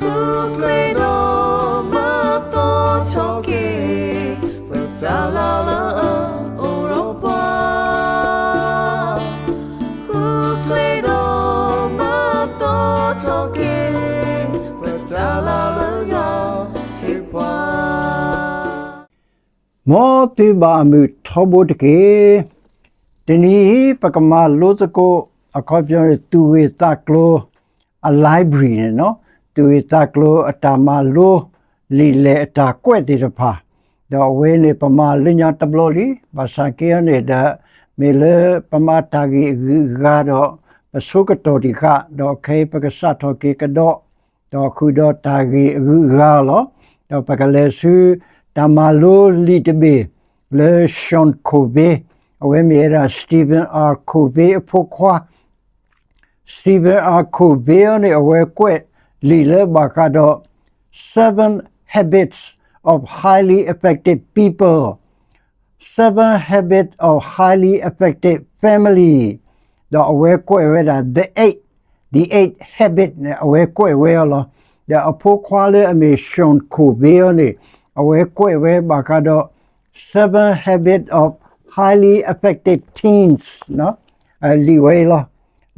ဃုကျဲဒီးမၤသီထီၣ်က့ၤ ပတၢ်လၤလၢအအိၣ်ဒီးပှၤ, ဃုကျဲဒီးမၤသီထီၣ်က့ၤ ပတၢ်လၤလၢယွၤဟ့ၣ်ပှၤ. မ်သုဘၣ်အမုာ်ထီဘိတက့ၢ်. တနံၤအံၤ ပကမၤလိသကိး အခီပညီန့ၣ် သူၣ်ဂ့ၢ်သးကျိၤအ library န့ၣ်, သူၣ်ဂ့ၢ်သးကျိၤအတၢ်မၤလိ လံာ်လဲၢ်အတၢ်ကွဲးသ့ၣ်တဖၣ်, ဒီးအဝဲန့ၣ် ပမၤလၢညါတဘျီလံ, ဘၣ်ဆၣ်က့အံၤန့ၣ်ဒီး မ့ၢ်လၢပမၤတၢ်ဂ့ၢ်အဂုၤအဂၤဒီး ပဆိကတီၢ်တံၢ်ဃာ်, ဒီးခဲအံၤပကစးထီၣ်က့ၤကဒီး ဒီးဃုာ်ဒီးတၢ်ဂ့ၢ်အဂုၤအဂၤလီၤ. ဒီးပကလဲၤဆူ တၢ်မၤလိလံာ်တဘ့ၣ် လၢ Stephen Covey, အဝဲမ့ၢ်ဝဲဒၣ် Stephen R Covey အဖိခွါ, Stephen R Covey အံၤန့ၣ် အဝဲကွဲးလံာ်လၢဘၣ်ဃးဒီး Seven Habits of Highly Effective People, Seven Habits of Highly Effective Family, ဒီးအဝဲကွဲးဝဲဒၣ် the eight, the eight habit န့ၣ် အဝဲကွဲးဝဲအီၤလီၤ. ဒီးအဖိခွါလၢအမ့ၢ် Stephen Covey အံၤန့ၣ် အဝဲကွဲးဝဲဘၣ်ဃးဒီး Seven Habits of Highly Effective Teens လံာ်ဝဲအံၤလီၤ.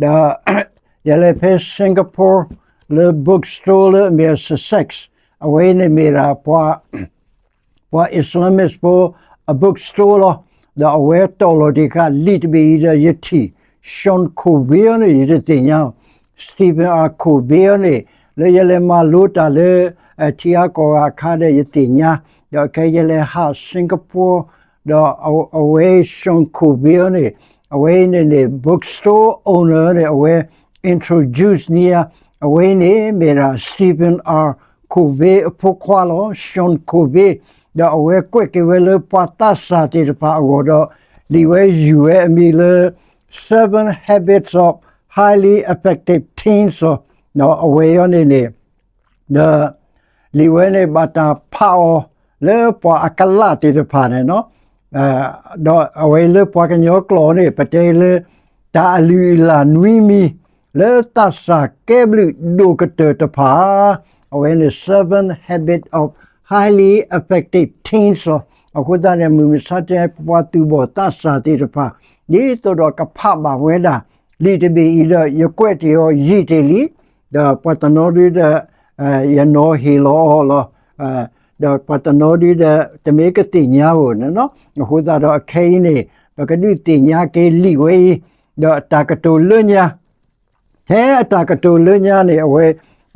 ဒီးယလဲၤဖဲ Singapore လၢ bookstore လၢအမ့ၢ် Sussex, အဝဲအံၤန့ၣ်မ့ၢ်ဒၣ် ပှၤ Islamist ဖိအ bookstore လီၤ. ဒီးအဝဲတီၢ်လီၤတ့ၢ်ဃာ်လံာ်တဘ့ၣ်အံၤဒီးယထံၣ် Stephen Covey အံၤန့ၣ် ယတသ့ၣ်ညါ, Stephen R Covey အံၤန့ၣ် လၢယလဲၤမၤလိတၢ်လၢ ထံဂၤကီၢ်ဂၤအခါဒီးယသ့ၣ်ညါ, ဒီးခဲအံၤယလဲၤဟး Singapore, ဒီးအဝဲ Stephen Covey အံၤန့ၣ် အဝဲအံၤန့ၣ်န့ၣ် bookstore owner န့ၣ် အဝဲ introduce န့ၢ်ယၤ, အဝဲအံၤန့ၣ်မ့ၢ်ဒၣ် Stephen R Covey အဖိခွါလီၤ, Stephen Covey, ဒီးအဝဲကွဲးက့ၤဝဲလၢပှၤသးစၢ်သ့ၣ်တဖၣ်အဂီၢ်ဒီး လံာ်ဝဲယူၢ်ဝဲအမံၤလၢ Seven Habits of Highly Effective Teens လီၤ. ဒီးအဝဲအံၤန့ၣ်န့ၣ် ဒီးလံာ်ဝဲန့ၣ် ဘၣ်တၢ်ဖးအီၤလၢပှၤအကလးသ့ၣ်တဖၣ်န့ၣ်, ဒီးအဝဲလၢပှၤကညီကျိာ်န့ၣ် ပတဲလၢ တၢ်အလုၢ်အလၢ်နွံမံၤ လၢသးစၢ်ကဲဘျုးဒိၣ်ကတၢၢ်တဖၣ်, အဝဲန့ၣ် Seven Habits of Highly Effective Teens လီၤ. အဃိသတးန့ၣ် မုၢ်မဆါတနံၤ ပှၤသူၣ်ဘီၣ်သးစၢ်သ့ၣ်တဖၣ် ဒ်သိးဒီးကဖးဘၣ်ဝဲဒၣ် လံာ်တဘ့ၣ်အံၤဒီး ယကွဲးတ့ၢ်အီၤယံာ်တ့ၢ်လံ, ဒီးပှၤတနီၤဒုဒီး ယနီၤဟ့ၣ်လီၤအီၤလီၤ. ဒီးပှၤတနီၤဒုဒီး တမ့ၢ်ကသ့ၣ်ညါဧိၤန့ၣ်လီၤ. အဃိသတးဒီးအခဲအံၤန့ၣ် ပကဒုးသ့ၣ်ညါက့ၤလံာ်ဝဲအံၤ ဒီးအတၢ်ကတိၤလၢညါ, ထဲအတၢ်ကတိၤလၢညါန့ၣ် အဝဲ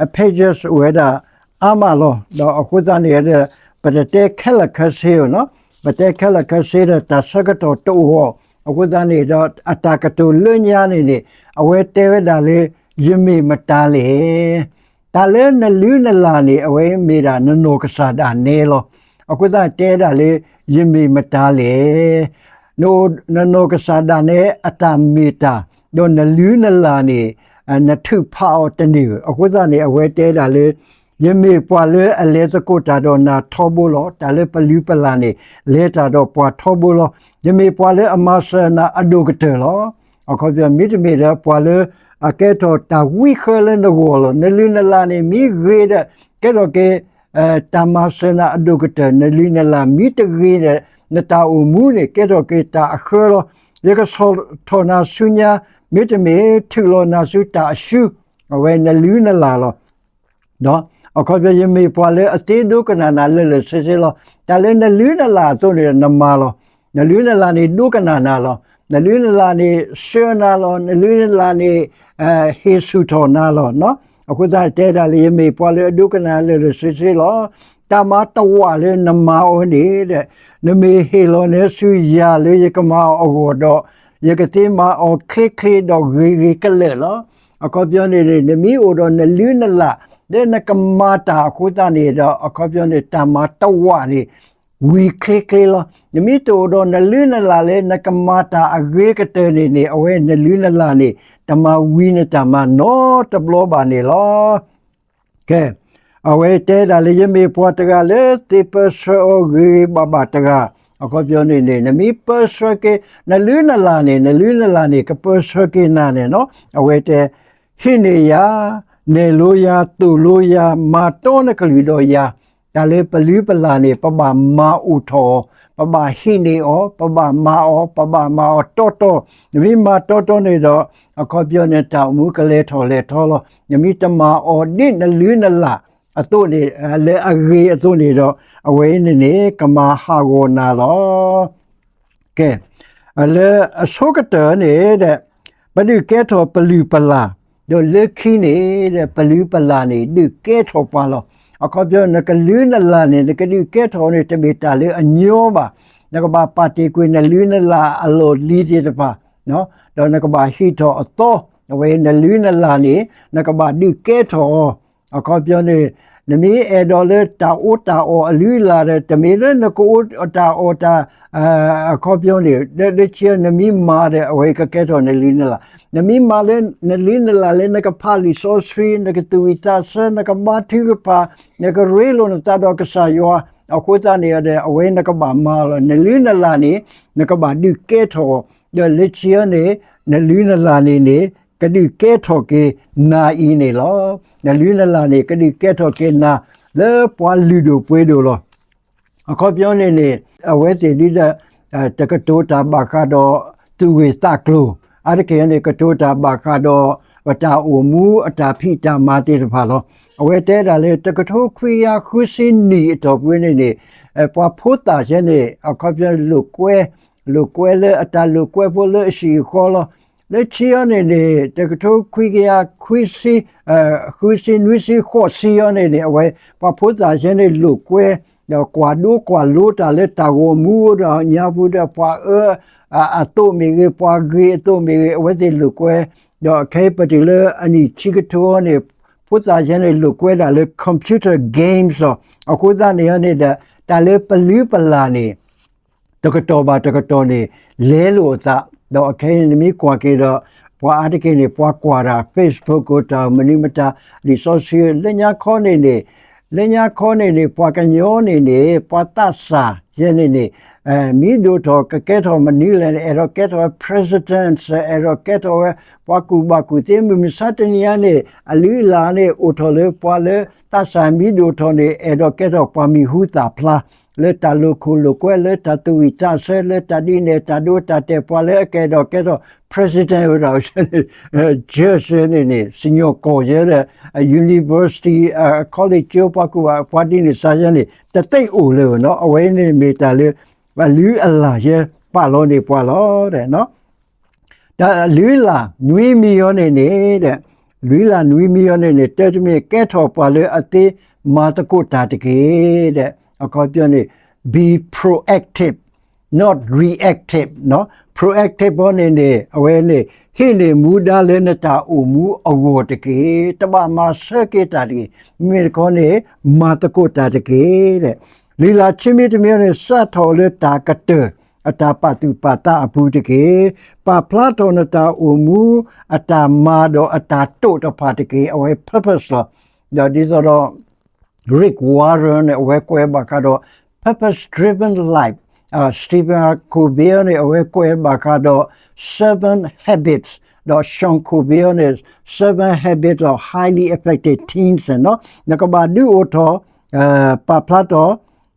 အ pages အိၣ်ဝဲဒၣ်အါမးလီၤ. ဒီးအဃိသတးန့ၣ်ဒီး ပတတဲခဲလၢာ်ခဲဆ့ဧိၤန့ၣ်လီၤ. ပတဲခဲလၢာ်ခဲဆ့ဒီး တၢ်ဆၢကတီၢ်တအိၣ်အီၤ, အဃိသတးန့ၣ်ဒီး အတၢ်ကတိၤလၢညါန့ၣ်န့ၣ် အဝဲတဲဝဲဒၣ်လၢ ယမ့ၢ်မတၤလဲၣ်. တၢ်လၢနလုၢ်နလၢ်န့ၣ် အဝဲမ့ၢ်ဒၣ်နနီၢ်ကစၢ်ဒၣ်နဲလီၤ. အဃိသတးတဲဒၣ်လၢ ယမ့ၢ်မတၤလဲၣ်. နနီၢ်ကစၢ်ဒၣ်နဲအတၢ်မ့ၢ်တၢ်, ဒီးနလုၢ်နလၢ်န့ၣ် နထုးဖးအီၤတန့ၢ်ဘၣ်. အဃိသတးန့ၣ် အဝဲတဲဒၣ်လၢ ယမ့ၢ်ပှၤလၢအလဲၤသကိးတၢ်ဒီးနၤထီဘိလီၤ. တၢ်လၢပလုၢ်ပလၢ်န့ၣ် လဲၤတၢ်ဒီးပှၤထီဘိလီၤ. ယမ့ၢ်ပှၤလၢအမၤစၢၤနၤအဒိၣ်ကတၢၢ်လီၤ. အခီပညီ မ့တမ့ၢ်ဒီးပှၤလၢအကဲထီၣ်တၢ်ဝံဃၢလၢနဂီၢ်လီၤ. နလုၢ်နလၢ်န့ၣ်မ့ၢ်ဂ့ၤဒီး ကဲထီၣ်က့ၤ တၢ်မၤစၢၤနၤအဒိၣ်ကတၢၢ်, နလုၢ်နလၢ်မ့ၢ်တဂ့ၤဒီး နတၢ်အိၣ်မူန့ၣ် ကဲထီၣ်က့ၤတၢ်အဃၢလီၤ. ယကဆီၣ်ထီၣ်နၤဆူညါ, မ့တမ့ၢ်ထုးလီၤနၤဆူတၢ်အရှုံး, အဝဲနလုၢ်နလၢ်လီၤ. ဒီးအခီပညီ ယမ့ၢ်ပှၤလၢအသ့ဒိကနၣ်နၤလၢာ်လၢာ်ဆ့ဆ့လီၤ. တၢ်လၢနလုၢ်နလၢ်အသိးန့ၣ် နမၤလီၤ. နလုၢ်နလၢ်န့ၣ် ဒိကနၣ်နၤလီၤ. နလုၢ်နလၢ်န့ၣ်ဆှၢနၤလီၤ. နလုၢ်နလၢ်န့ၣ် ဟ့ၣ်ဆူၣ်ထီၣ်နၤလီၤ. အဃိသတးတဲဒၣ်လၢ ယမ့ၢ်ပှၤလၢအဒိကနၣ်လၢာ်လၢာ်ဆ့ဆ့လီၤ. တၢ်မၤတဝာ်လၢနမၤအီၤန့ၣ်ဒီး နမ့ၢ်ဟ့ၣ်လီၤန့ၢ်ဆူယၤလၢယကမၤအီၤအဂီၢ်ဒီး ယကသ့မၤအီၤချ့ချ့ဒီးဂ့ၤဂ့ၤကလၢာ်လီၤ. အခီပညီန့ၣ်န့ၣ် နမ့ၢ်အိၣ်ဒီးနလုၢ်နလၢ် လၢနကမၤတၢ်အဃိသတးန့ၣ်ဒီး အခီပညီန့ၣ် တၢ်မၤတဝာ်န့ၣ် ဝံၤချ့ချ့လီၤ. နမ့ၢ်တအိၣ်ဒီးနလုၢ်နလၢ်လၢနကမၤတၢ်အဂ့ၤကတၢၢ်န့ၣ်န့ၣ် အဝဲနလုၢ်နလၢ်န့ၣ် တမၤဝံၤနတၢ်မၤနီတဘျီဘၣ်န့ၣ်လီၤ. ကဲ, အဝဲတဲဒၣ်လၢ ယမ့ၢ်ပှၤတဂၤလၢသ့ပၢဆှၢအီၤဂ့ၤဂ့ၤဘၣ်ဘၣ်တဂၤ, အခီပညီန့ၣ်န့ၣ် နမ့ၢ်ပၢဆှၢက့ၤနလုၢ်နလၢ်န့ၣ် နလုၢ်နလၢ်န့ၣ် ကပၢဆှၢက့ၤနၤန့ၣ်လီၤ. အဝဲတဲ, ဟံးန့ၢ်ယၤ နဲၣ်လိယၤ, သိၣ်လိယၤ, မၤတီနကလုၢ်ဒီးယၤ, တၢ်လၢပလုၢ်ပလၢ်န့ၣ် ပဘၣ်မၤအိၣ်ထီၣ်အီၤ, ပဘၣ်ဟံးန့ၢ်အီၤ, ပဘၣ်မၤအီၤ, ပဘၣ်မၤအီၤတီတီ, နမ့ၢ်မၤတီတီန့ၣ်ဒီး အခီပညီန့ၣ် တၢ်အိၣ်မူကလဲၤထီၣ်လဲၤထီလီၤ. နမ့ၢ်တမၤအီၤဒ်နလုၢ်နလၢ်အသိးန့ၣ်, လၢအဂ့ၤအသိးန့ၣ်ဒီး အဝဲအံၤန့ၣ်န့ၣ် ကမၤဟးဂီၤနၤလီၤ. ကဲ, လၢအဆိကတၢၢ်န့ၣ်ဒီး ပဒုးကဲထီၣ်ပလုၢ်ပလၢ်, ဒီးလၢခံန့ၣ်ဒီး ပလုၢ်ပလၢ်န့ၣ် ဒုးကဲထီၣ်ပှၤလီၤ. အခီပညီ နကလုၢ်နလၢ်န့ၣ် နကဒုးကဲထီၣ်န့ၣ် တမ့ၢ်တၢ်လၢအညီဘၣ်. နကဘၣ်ပာ်တ့ၢ်ကွံာ်နလုၢ်နလၢ်အလီၢ်လံၤသ့ၣ်တဖၣ်, ဒီးနကဘၣ်ဟံးထီၣ်အသီ, အဝဲနလုၢ်နလၢ်န့ၣ် နကဘၣ်ဒုးကဲထီၣ်အီၤ. အခီပညီန့ၣ် နမ့ၢ်အဲၣ်ဒိးလၢတၢ်အီၣ်တၢ်အီအလုၢ်အလၢ်ဒီး တမ့ၢ်လၢနကအိၣ်တၢ်အီၣ်တၢ် အခီပညီန့ၣ် လၢခံနမ့ၢ်မၤဒီး အဝဲကကဲထီၣ်နလုၢ်နလၢ်, နမ့ၢ်မၤလၢနလုၢ်နလၢ်လၢနကဖးလံာ်စီဆှံ, နကသူၣ်ဝံၣ်သးဆၢ, နကဘါထုကဖၣ်, နကရ့လိာ်နသးဒီးကစၢ်ယွၤ, အဃိသတးန့ၣ်ဒီး အဝဲနကဘၣ်မၤလီၤ. နလုၢ်နလၢ်န့ၣ် နကဘၣ်ဒုးကဲထီၣ်, ဒီးလၢခံန့ၣ် နလုၢ်နလၢ်န့ၣ်န့ၣ် ကဒုးကဲထီၣ်က့ၤနၤအံၤန့ၣ်လီၤ. နလုၢ်နလၢ်န့ၣ် ကဒုးကဲထီၣ်က့ၤနၤလၢပှၤလုၢ်ဒိၣ်ပှ့ၤဒိၣ်လီၤ. အခီပညီန့ၣ်န့ၣ် အဝဲသ့ၣ်ဒ်ဒီး တကတိၤတၢ်ဘၣ်ဃးဒီးသူၣ်ဂ့ၢ်သးကျိၤ, အါတက့ၢ်န့ၣ် ကတိၤတၢ်ဘၣ်ဃးဒီး ပတၢ်အိၣ်မူအတၢ်ဖံးတၢ်မၤသ့ၣ်တဖၣ်လီၤ. အဝဲတဲဒၣ်လၢ တကထိခွံကယၤဃုဆံနံၣ်အတီၢ်ပူၤန့ၣ်န့ၣ် ပှၤဖိသၣ်ယဲန့ၣ် အခီပညီလိာ်ကွဲ, လိာ်ကွဲလၢအတၢ်လိာ်ကွဲဖိလၢအဟံၣ်အဃီလီၤ. လၢခံအံၤန့ၣ်န့ၣ် တကထိခွံကယၤခွံဆံ ဃုဆံနွံဆံဃိးဆံအံၤန့ၣ်န့ၣ် အဝဲ ပှၤဖိသၣ်ယဲန့ၣ်လိာ်ကွဲ, ဒီးကွၢ်ဒိကွၢ်လိတၢ်လၢတၢ်ဂီၤမူဒီးညါပူၤဒီး ပှၤအၢအသိးမ့ၢ်ဂ့ၤ, ပှၤဂ့ၤအသိးမ့ၢ်ဂ့ၤ, အဝဲသ့ၣ်လိာ်ကွဲ, ဒီးခဲအံၤပတုၤလၢအနံၣ်ဆံကထိန့ၣ် ဖိသၣ်ယဲန့ၣ်လိာ်ကွဲဒၣ်လၢ computer games လီၤ. အဃိသတးန့ၣ်န့ၣ်ဒီး တၢ်လၢပလုၢ်ပလၢ်န့ၣ် တကတီၢ်ဘၣ်တကတီၢ်န့ၣ် လဲလိာ်အသး, ဒီးခဲအံၤနမ့ၢ်ကွၢ်က့ၤဒီး ပှၤအါတက့ၢ်န့ၣ် ပှၤကွၢ်တၢ် Facebook ကိးတၢ်မနုၤမတၤ လံာ်စီဆှံ လၢညါခီန့ၣ်န့ၣ်, လၢညါခီန့ၣ်န့ၣ် ပှၤကညီန့ၣ်န့ၣ် ပှၤသးစၢ်ယဲန့ၣ်န့ၣ် မံၤဒိၣ်ထီၣ်ကကဲထီၣ်မနုၤလဲၣ်န့ၣ် အဲၣ်ဒိးကဲထီၣ်ဝဲ president, အဲၣ်ဒိးကဲထီၣ်ဝဲ ပှၤကူၣ်ဘၣ်ကူၣ်သ့ မုၢ်မဆါတနံၤအံၤန့ၣ် အလုၢ်အလၢ်န့ၣ် အိၣ်ထီၣ်လၢပှၤလၢသးစၢ်မံၤဒိၣ်ထီၣ်န့ၣ် အဲၣ်ဒိးကဲထီၣ်ပှၤမံၤဟူသၣ်ဖျါ လၢတၢ်လိာ်ခိၣ်လိာ်ကွဲ လၢတၢ်သူၣ်ဝံၣ်သးဆၢ လၢတၢ်ဒုးနဲၣ်တၢ်ဒိတၢ်တဲာ် ပှၤလၢအကအဲၣ်ဒိးကဲထီၣ် president ဝဲဒၣ် judge န့ၣ်န့ၣ် စံၣ်ညီၣ်ကွီၢ်ယဲဒီး university, college ကၠိ ပှၤကူၣ်ဘၣ် ပှၤဒ်န့ၣ်စါယဲန့ၣ် တသ့အိၣ်လၢၤဘၣ်နီၤ. အဝဲန့ၣ်မ့ၢ်တၢ်လၢ အလုၢ်အလၢ်ယဲပာ်လီၤန့ၢ်ပှၤလီၤ. တၢ်လုၢ်လၢ်နွံမံၤအံၤန့ၣ်န့ၣ်, လုၢ်လၢ်နွံမံၤအံၤန့ၣ်န့ၣ် တၢ်တမံၤကဲထီၣ်ပှၤလၢအသ့မၤသကိးတၢ်တက့ၢ်. အခီပညီန့ၣ် be proactive, not reactive, not reactive အံၤန့ၣ်န့ၣ် အဝဲန့ၣ် ဟ့ၣ်န့ၢ်မူဒါလၢနတၢ်အိၣ်မူအဂီၢ်တက့ၢ်. တဘၣ်မၤဆၢက့ၤတၢ်တဂ့ၤ. မ့မ့ၢ်တခီန့ၣ် မၤသကိးတၢ်တက့ၢ်. လုၢ်လၢ်ခံမံၤတမံၤန့ၣ် စးထီၣ်လၢတၢ်ကတၢၢ် အတၢ်ပာ်သူၣ်ပာ်သးအပူၤတက့ၢ်. ပာ်ဖျါထီၣ်နတၢ်အိၣ်မူ အတၢ်မၤဒီးအတၢ်တိာ်တဖၣ်တက့ၢ်. အဝဲ purpose လီၤ. ဒီးဒ်သိးဒီး Rick Warren န့ၣ် အဝဲကွဲးဘၣ်ဃးဒီး purpose driven life, Stephen Covey န့ၣ် အဝဲကွဲးဘၣ်ဃးဒီး seven habits, ဒီး Stephen Covey န့ၣ် seven habits of highly effective teens န့ၣ် နကဘၣ်ဒုးအိၣ်ထီၣ် ပာ်ဖျါထီၣ်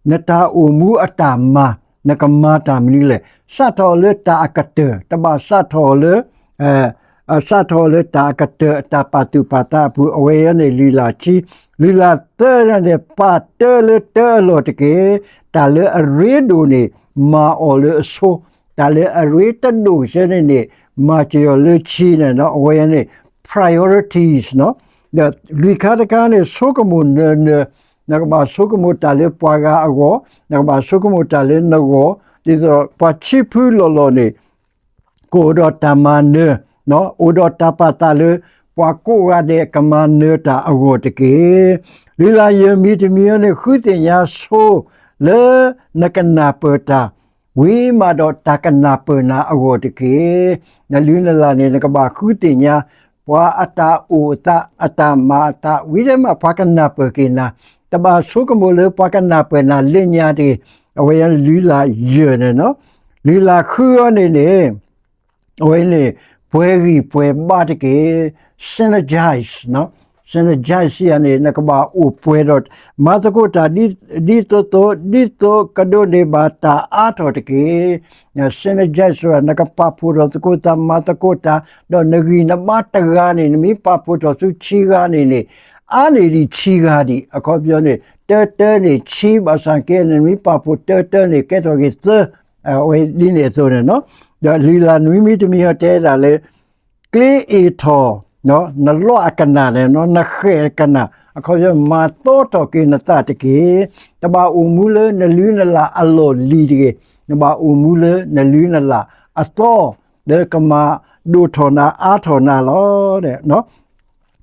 နတၢ်အိၣ်မူအတၢ်မၤ နကမၤတၢ်မနုၤလဲၣ်. စးထီၣ်လၢတၢ်အကတၢၢ် တဘၣ်စးထီၣ်လၢ စးထီၣ်လၢတၢ်အကတၢၢ်အတၢ်ပာ်သူၣ်ပာ်သးအပူၤ အဝဲအံၤန့ၣ် လုၢ်လၢ်ခံ, လုၢ်လၢ်သၢန့ၣ် ပာ်တၢလၢတၢအလီၢ်တက့ၢ်. တၢ်လၢအရ့ဒိၣ်န့ၣ် မၤအီၤလၢအဆိ, တၢ်လၢအရ့တဒိၣ်စဲန့ၣ်န့ၣ် မၤစၢၤအီၤလၢခံန့ၣ် အဝဲအံၤန့ၣ် priorities ဒီးလွံၢ်ခါတခါန့ၣ် ဆိကမိၣ်နၢၤနၢၤ, နကဘၣ်ဆိကမိၣ်တၢ်လၢပှၤဂၤအဂီၢ်, နကဘၣ်ဆိကမိၣ်တၢ်လၢနဂီၢ်, ဒ်သိးပှၤဆံဖုလီၢ်လီၢ်န့ၣ် ကအိၣ်ဒီးတၢ်မၤနၢၤ, အိၣ်ဒီးတၢ်ပာ်သးလၢ ပှၤကိးဂၤဒဲးကမၤနၢၤတၢ်အဂီၢ်တက့ၢ်. လုၢ်လၢ်ယဲၢ်မံၤတမံၤန့ၣ် ဃုသ့ၣ်ညါဆိလၢနကနၢ်ပၢၢ်တၢ် ဝံၤမးဒီးတၢ်ကနၢ်ပၢၢ်နၤအဂီၢ်တက့ၢ်. နလုၢ်နလၢ်န့ၣ် နကဘၣ်ဃုသ့ၣ်ညါ ပှၤအတၢ်အိၣ်အသး အတၢ်မၤအသး ဝံၤဒီးမးပှၤကနၢ်ပၢၢ်က့ၤနၤ, တဘၣ်ဆိကမိၣ်လၢပှၤကနၢ်ပၢၢ်နၤလၢညါတဂ့ၤ. အဝဲအံၤလုၢ်လၢ်ယဲၢ်န့ၣ်, လုၢ်လၢ်ဃုအံၤန့ၣ်န့ၣ် အဝဲန့ၣ် ပှဲၤဂံၢ်ပှဲၤဘါတက့ၢ်. synergize, synergize synergize ယၤန့ၣ် နကဘၣ်အိၣ်ပှဲၤဒီး မၤသကိးတၢ်ဒ်သိးသိး ဒ်သိးကဒိးန့ၢ်ဘၣ်တၢ်အါထီၣ်တက့ၢ်. synergize နကပာ်ဖှိၣ်ထီၣ်သကိးသး မၤသကိးတၢ် ဒီးနဂံၢ်နဘါတဂၤန့ၣ် နမ့ၢ်ပာ်ဖှိၣ်ထီၣ်ဆူဆံဂၤန့ၣ်န့ၣ် အါန့ၢ်ဒံးဆံဂၤဒံး အခီပညီန့ၣ် တၢတၢန့ၣ်ဆံ ဘၣ်ဆၣ်က့န့ၣ် နမ့ၢ်ပာ်ဖှိၣ်တၢတၢန့ၣ် ကဲထီၣ်က့ၤသၢ အဝဲဒ်န့ၣ်အသိးန့ၣ်နီၤ. ဒီးလုၢ်လၢ်နွံမံၤတမံၤအံၤတဲဒၣ်လၢ ကျ့အ့ၣ်ထီၣ် နလီၢ်အကနၣ်န့ၣ်နီၤ နဃဲၣ်အကနၣ် အခီပညီ မၤသီထီၣ်က့ၤနသးတက့ၢ်. တဘၣ်အိၣ်မူလၢနလုၢ်နလၢ်အလီၢ်လံၤတဂ့ၤ, နဘၣ်အိၣ်မူလၢနလုၢ်နလၢ်အသီ လၢကမၤဒိၣ်ထီၣ်နၤအါထီၣ်နၤလီၤ.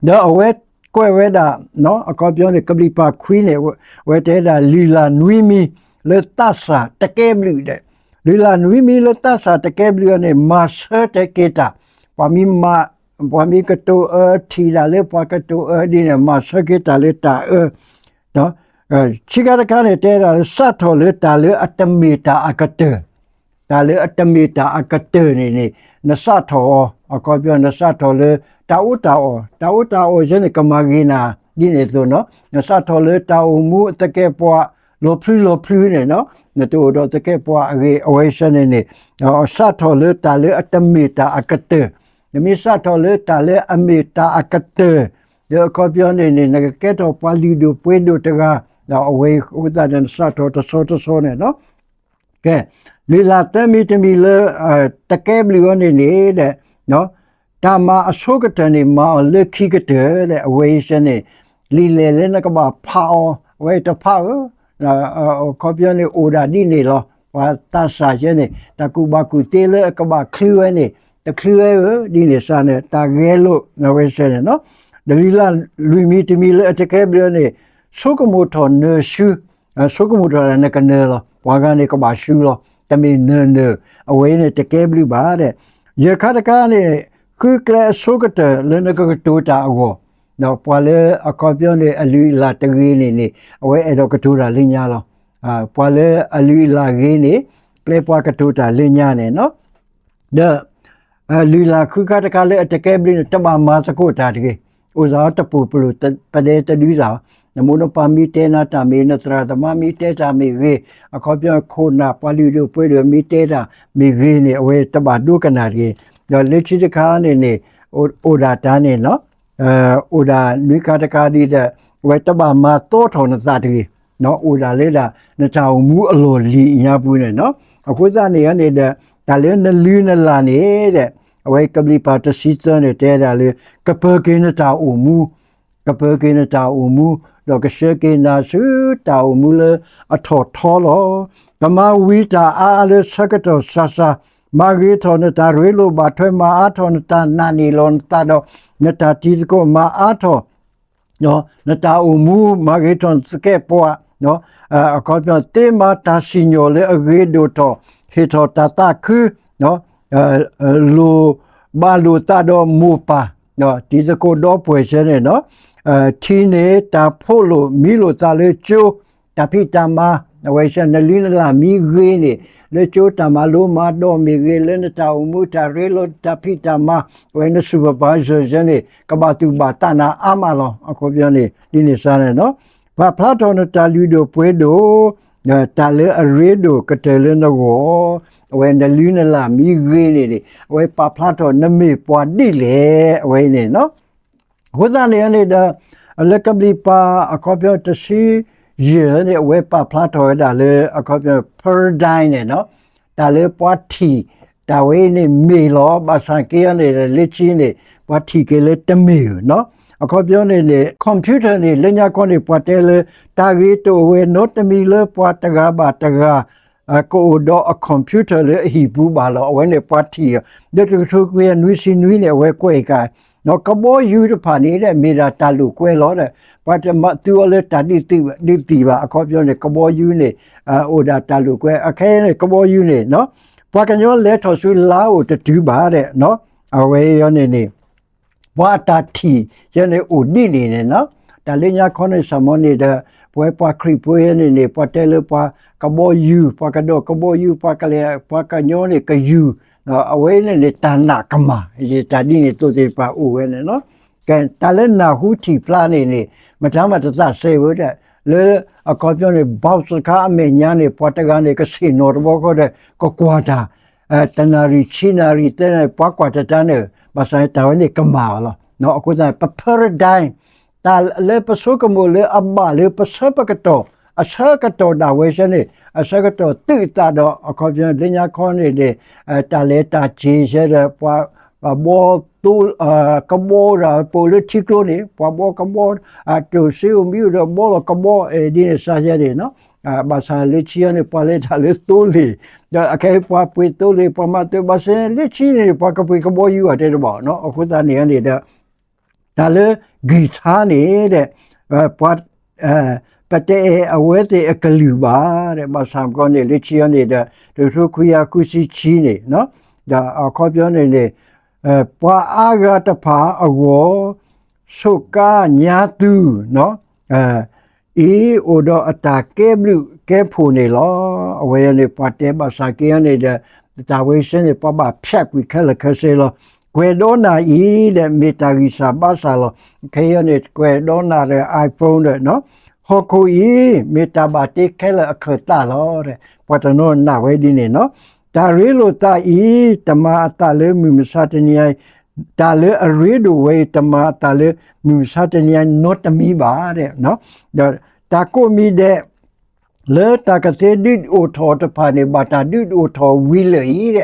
ဒီးအဝဲကွဲးဝဲဒၣ် အခီပညီန့ၣ် ကဘျံးပၤခွံန့ၣ် အဝဲတဲဒၣ်လုၢ်လၢ်နွံမံၤလၢသးစၢ်တကဲဘျုးဒီး လုၢ်လၢ်နွံမံၤလၢသးစၢ်တကဲဘျုးအံၤန့ၣ် မၤဆၢတဲာ်က့ၤတၢ်, ပှၤမ့ၢ်မၤ ပှၤမ့ၢ်ကတိၤအၢ ထံၣ်တၢ်လၢပှၤကတိၤအၢဒ်န့ၣ် မၤဆၢက့ၤတၢ်လၢတၢ်အၢ ဆံခါတခါန့ၣ် တဲဒၣ်လၢ စးထီၣ်လၢတၢ်လၢအတမ့ၢ်တၢ်အကတၢၢ်, တၢ်လၢအတမ့ၢ်တၢ်အကတၢၢ်န့ၣ်န့ၣ် နစးထီၣ်အီၤ အခီပညီ နစးထီၣ်လၢ တၢ်အီၣ်တၢ်အီ, တၢ်အီၣ်တၢ်အီယဲန့ၣ် ကမၤဂ့ၤနၤ ဒ်န့ၣ်အသိးနီၤ. နစးထီၣ်လၢတၢ်အိၣ်မူအသကဲးပှၤ လီၤဖျုလီၤဖျုန့ၣ်နီၤ, နတအိၣ်ဒီးသကဲးပှၤအဂ့ၤ အဝဲဆၢန့ၣ်န့ၣ် စးထီၣ်လၢတၢ်လၢအတမ့ၢ်တၢ်အကတၢၢ်, နမ့ၢ်စးထီၣ်လၢတၢ်လၢအမ့ၢ်တၢ်အကတၢၢ် ဒီးအခီပညီန့ၣ်န့ၣ် နကကဲထီၣ်ပှၤလုၢ်ဒိၣ်ပှ့ၤဒိၣ်တဂၤ, ဒီးအဝဲအဃိသတးဒီး နစးထီၣ်တဆီတဆီန့ၣ်နီၤ. ကဲ, လုၢ်လၢ်သၢမံၤတမံၤလၢ တကဲဘျုးအီၤန့ၣ်န့ၣ်ဒီး တၢ်မၤအဆိကတၢၢ်န့ၣ် မၤအီၤလၢခံကတၢၢ်ဒီး အဝဲအံၤဆၢန့ၣ် လံာ်လဲၢ်လၢနကဘၣ်ဖးအီၤ အဝဲတဖးဧၢ, အခီပညီန့ၣ် အိၣ်ဒၣ်ဒ်န့ၣ်လီၤ. ပှၤသးစၢ်ယဲန့ၣ် တၢ်ကူၣ်ဘၣ်ကူၣ်သ့လၢအကဘၣ်ချုးဝဲန့ၣ် တချုးဝဲဧၢ, ဒ်န့ၣ်စ့ၢ်န့ၣ် တၢ်ဂဲၤလိာ်အဝဲဆၢန့ၣ်နီၤ. ဒီးလုၢ်လၢ်လွံၢ်မံၤတမံၤလၢအတကဲဘျုးန့ၣ် ဆိကမိၣ်ထီၣ်နၢၤဆူ ဆိကမိၣ်ထီၣ်နကနၢၤလီၤ. ပှၤဂၤန့ၣ်ကဘၣ်ဆူလီၤ. တမ့ၢ်နၢၤနၢၤ အဝဲအံၤန့ၣ်တကဲဘျုးဘၣ်ဒီး ယဲၢ်ခါတခါန့ၣ် ဃုကျဲအဆိကတၢၢ်လၢနကကတိၤတၢ်အဂီၢ်, ဒီးပှၤလၢအခီပညီန့ၣ် အလုၢ်အလၢ်တဂ့ၤန့ၣ်န့ၣ် အဝဲအဲၣ်ဒိးကတိၤတၢ်လၢညါလီၤ. ပှၤလၢအလုၢ်အလၢ်ဂ့ၤန့ၣ် ပျဲပှၤကတိၤတၢ်လၢညါန့ၣ်နီၤ. ဒီး လုၢ်လၢ်ဃုခါတခါလၢအတကဲဘျုးန့ၣ် တဘၣ်မၤသကိးတၢ်တဂ့ၤ. အိၣ်စ့ၢ်တပိာ်ပလိာ်ပဒဲတဒုစ့ၢ်, နမိၢ်နပၢ်မ့ၢ်တဲနၤတၢ်မ့ၢ် နသရၣ်သမါမ့ၢ်တဲတၢ်မ့ၢ်ဂ့ၤ, အခီပညီခိၣ်နၢ်ပှၤလုၢ်ဒိၣ်ပှ့ၤဒိၣ်မ့ၢ်တဲတၢ်မ့ၢ်ဂ့ၤန့ၣ် အဝဲတဘၣ်ဒိကနၣ်တဂ့ၤ. ဒီးလၢခံတခါန့ၣ်န့ၣ် အိၣ်ဒၣ်တၢ်န့ၣ်နီၤ အိၣ်ဒၣ်နွံခါတခါဒ်ဒီး အဝဲတဘၣ်မၤသီထီၣ်နသးတဂ့ၤ. အိၣ်ဒၣ်လၢဒၣ် နတၢ်အိၣ်မူအလီၢ်လံၤအညါပူၤန့ၣ်နီၤ. အဃိသတးန့ၣ်န့ၣ်ဒီး တၢ်လၢနလုၢ်နလၢ်န့ၣ်ဒီး အဝဲကဘျံးပၤတဆံသၢန့ၣ် တဲဒၣ်လၢ ကပၢၤက့ၤနတၢ်အိၣ်မူ ကပၢၤက့ၤနတၢ်အိၣ်မူ, ဒီးကဆှၢက့ၤနၤဆူတၢ်အိၣ်မူလၢအထီၣ်ထီလီၤ. ကမၤဝံၤတၢ်အါအါလၢဆၢကတီၢ်စှၤစှၤ, မၤဂ့ၤထီၣ်နတၢ်ရ့လိာ်ဘၣ်ထွဲ, မၤအါထီၣ်နတၢ်နာ်န့ၢ်လီၤနသးဒီး နတၢ်တံၤသကိး, မၤအါထီၣ် နတၢ်အိၣ်မူ, မၤဂ့ၤထီၣ်နသကဲးပဝး, အခီပညီ သ့မၤတၢ်စံၣ်ညီၣ်လၢအဂ့ၤဒိၣ်ထီၣ်, ဟ့ၣ်ထီၣ်တၢ်သးခု, လိၣ်ဘၣ်လိာ်သးဒီးမိၢ်ပၢ်, တံၤသကိးဒီပုၢ်ဝဲၢ်ဆၢန့ၣ်နီၤ, ထံန့ၣ်တၢ်ဖိးလိာ်မံလိာ်သးလၢကၠိ တၢ်ဖံးတၢ်မၤ, အဝဲဆၢ နလုၢ်နလၢ်မ့ၢ်ဂ့ၤန့ၣ် လၢကၠိတၢ်မၤလိမၤဒိးမ့ၢ်ဂ့ၤ, လၢနတၢ်အိၣ်မူတၢ်ရ့လိာ်တၢ်ဖံးတၢ်မၤ, အဝဲန supervisor ဆၢန့ၣ် ကဘၣ်သူၣ်ဘၣ်သးနၤအါမးလီၤ. အခီပညီန့ၣ် ဒ်န့ၣ်စ့ၢ်န့ၣ်နီၤ, ပာ်ဖျါထီၣ်နတၢ်လုၢ်ဒိၣ်ပှ့ၤဒိၣ် တၢ်လၢအရ့ဒိၣ်ကတၢၢ်လၢနဂီၢ်, အဝဲနလုၢ်နလၢ်မ့ၢ်ဂ့ၤန့ၣ်န့ၣ် အဝဲပာ်ဖျါထီၣ်နမ့ၢ်ပှၤဒ်လဲၣ် အဝဲန့ၣ်နီၤ. အဃိသတးန့ၣ်န့ၣ်ဒီး လၢကဘျံးပၤအခီပညီတဆံယဲၢ်န့ၣ် အဝဲပာ်ဖျါထီၣ်ဝဲဒၣ်လၢအခီပညီ paradigm န့ၣ်နီၤ, တၢ်လၢပှၤထံၣ် တၢ်ဝဲအံၤန့ၣ်မ့ၢ်လီၤ, ဘၣ်ဆၣ်က့န့ၣ် လၢခံန့ၣ် ပှၤထံၣ်က့ၤလၢတမ့ၢ်ဧိၤနီၤ. အခီပညီန့ၣ်န့ၣ် computer န့ၣ် လၢညါခီန့ၣ် ပှၤတဲလၢ တၢ်ဂ့ၤတအိၣ်ဝဲနီတမံၤလၢပှၤတဂၤဘၣ်တဂၤ ကအိၣ်ဒီးအ computer လၢအဟံၣ်ပူၤဘၣ်လီၤ. အဝဲန့ၣ်ပှၤထံၣ်အီၤ လၢတကထိခွံကယၤနွံဆံနွံန့ၣ် အဝဲကွဲးအကါ ကဘီယူၤတဖၣ်န့ၣ်ဒီး မ့ၢ်ဒၣ်တၢ်လိာ်ကွဲလီၤဒီး ပှၤတမၤသူအီၤလၢတၢ်ဒ်သိးဘၣ်, ဒ်သိးဘၣ်. အခီပညီန့ၣ် ကဘီယူၤန့ၣ် အိၣ်ဒၣ်တၢ်လိာ်ကွဲ အခဲအံၤန့ၣ် ကဘီယူၤန့ၣ်နီၤ ပှၤကညီလဲၤထီၣ်ဆူလါအိၣ်တတုၤဘၣ်ဒီး အဝဲအံၤန့ၣ်န့ၣ် ပှၤအတၢ်ထံၣ်ယဲန့ၣ်အိၣ်ဒ်န့ၣ်န့ၣ်နီၤ. တၢ်လၢညါခီန့ၣ် စၢ်မီၤန့ၣ်ဒီး ပဝဲပှၤခရံာ်ဖိယဲန့ၣ်န့ၣ် ပှၤတဲလၢပှၤကဘီယူၤ, ပှၤကဒီးကဘီယူၤ, ပှၤကလဲၤ, ပှၤကညီန့ၣ်ကယူၤ, အဝဲန့ၣ်န့ၣ် တၢ်နာ်ကမၣ်, ယတၢ်ဒ်န့ၣ်သိးသ့ၣ်တဖၣ်အိၣ်ဝဲန့ၣ်နီၤ. ကဲ တၢ်လၢနၢ်ဟူထံၣ်ဖျါန့ၣ်န့ၣ် မတၤမးတသးစဲဝဲဒၣ် လၢအခီပညီန့ၣ် ဘီစခါအမဲာ်ညါန့ၣ် ပှၤတဂၤန့ၣ် ကဆ့ၣ်နီၤတဘျီဃီဒီး ကကွၢ်တၢ် တနၣ်ရံၣ် ဆံနၣ်ရံၣ် သၢနၣ်ရံၣ် ပှၤကွၢ်တၢ်တၢ်န့ၣ် ဘၣ်ဆၣ်န့ၣ် တၢ်ဝဲန့ၣ်ကမၣ်အီၤလီၤ. အဃိသတး ပ paradigm တၢ်လၢပဆိကမိၣ်လၢအဘၣ်လၢပဆၢပကတီၢ် အဆၢကတီၢ်ဒၣ်ဝဲဆၢန့ၣ် အဆၢကတီၢ်သုးသးဒီး အခီပညီလၢညါခီန့ၣ်န့ၣ် တၢ်လဲၤတၢ်က့ၤဆၢဒီး ပှၤဘီသိ ကဘီတၢ်ပိာ်လၢထံကျိန့ၣ် ပှၤဘီကဘီ တိၢ်စ့အိၣ်မံအိၣ်ဒီးဘီလီၤကဘီ ဒ်န့ၣ်စ့ၢ်ကီးန့ၣ် ဘၣ်ဆၣ်လၢခံန့ၣ် ပှၤလဲၤတၢ်လၢသိလ့ၣ် ဒီးအခဲအံၤပှၤပှ့ၤသိလ့ၣ် ပှၤမၤတၢ်ဘၣ်ဆၣ် လၢခံန့ၣ် ပှၤကပှ့ၤကဘီယူၤအီၤတဲတဘၣ်နီၤ အဃိသတးန့ၣ်န့ၣ်ဒီး တၢ်လၢ guitar န့ၣ်ဒီး ပှၤ ပတအဲၣ်အဝဲသ့ၣ်အကလုၢ်ဘၣ်ဒီး ဘၣ်ဆၣ်ကီန့ၣ် လၢခံန့ၣ်ဒီး တကထိခွံကယၤဃုဆံခံန့ၣ် ဒီးအခီပညီန့ၣ်န့ၣ် ပှၤအါဂၤတဖၣ်အဂီၢ် ဆိးကါညါသု အံၤအိၣ်ဒီးအတၢ်ကဲဘျုးကဲဖှိၣ်န့ၣ်လီၤ. အဝဲန့ၣ် ပှၤတဲဘၣ်ဆၣ်က့န့ၣ်ဒီး တၢ်ဝဲဆၢန့ၣ် ပှၤဘၣ်ဖၠးကွံာ်ခဲလၢာ်ခဲဆ့လီၤ. ကွဲးဒီးနၤအံၤဒီး မ့ၢ်တၢ်ဂံၢ်စၢ်ဘါစၢ်လီၤ. ခဲအံၤန့ၣ် ကွဲးဒီးနၤဒီး iPhone ဒီး ဟီၣ်ခိၣ်အံၤ မ့ၢ်တၢ်ဘၣ်တ့ခဲလၢာ်အခၢၣ်သးလီၤ. ပှၤတနီၤနာ်ဝဲဒ်န့ၣ်နီၤ တၢ်ရ့လိာ်သးအံၤ တမၤအသးလၢမုၢ်မဆါတနံၤအံၤ တၢ်လၢအရ့ဒိၣ်ဝဲအံၤ တမၤအသးလၢမုၢ်မဆါတနံၤအံၤ နီတမံၤဘၣ်ဒီး ဒီးတၢ်ကိးမံၤဒဲး လၢတၢ်ကသ့ဒုးအိၣ်ထီၣ်တဖၣ်န့ၣ် ဘၣ်တၢ်ဒုးအိၣ်ထီၣ်ဝံၤလၢာ်အံၤဒီး